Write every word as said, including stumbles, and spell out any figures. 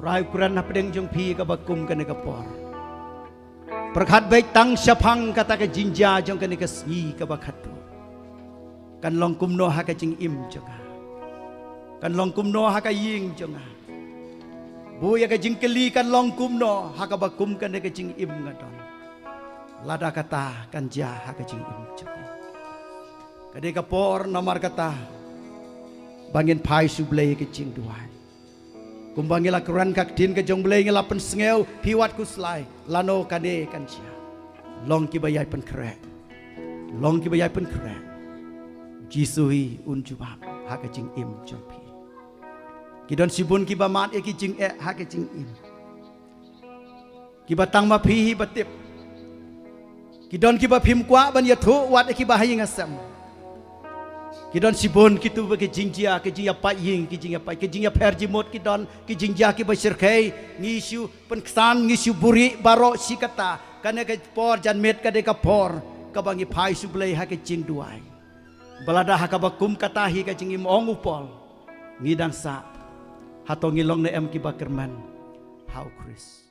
Trai, u kren hapdeng jong phi kaba kum kane ka por. Pyrkhat beit tang shaphang kata ka jingjia jong kane ka sngi kaba khatduh. Kan long kumno ha ka jingim jong nga? Kan long kumno ha ka ïing jong nga? Buh ïa ka jingkylli, kan long kumno ha kaba kum kane ka jingim nga don, lada kata kan jia ha ka jingim jong ngi? Ka dei ka por namar kata ba ngin phai sha U Blei ka jingduwai. Kumba ngi la kren ka ktien ka jong U Blei, ngi la pynsngew, phi wat khuslai, lano kane kan jia. Long kiba ïai pynkhreh. Long kiba ïai pynkhreh. Jisu hi un jubab ha ka jingim jong phi. Ki don shibun kiba mad ïa ki jingeh ha ka jingim, kiba tang ma phi hi ba tip. Ki don kiba phim kwah ban ïathuh wat ïa kiba ha ïing ha sem. Ki don shibun kito ba ki jingjia, ki jingïapait ïing, ki jingïapait, ki jingïapher jingmut, ki don ki jingjia kiba shyrkhei. Ngi shu pynksan, ngi shu buhrieh baroh shi katta. Kane ka por janmiet ka dei ka por kaba ngi phai sha U Blei ha ka jingduwai. Ba lada ha kaba kum kata hi ka jingim, ong u Paul, ngi dang sah, hato ngi long ne em kiba kyrmen ha U Khrist?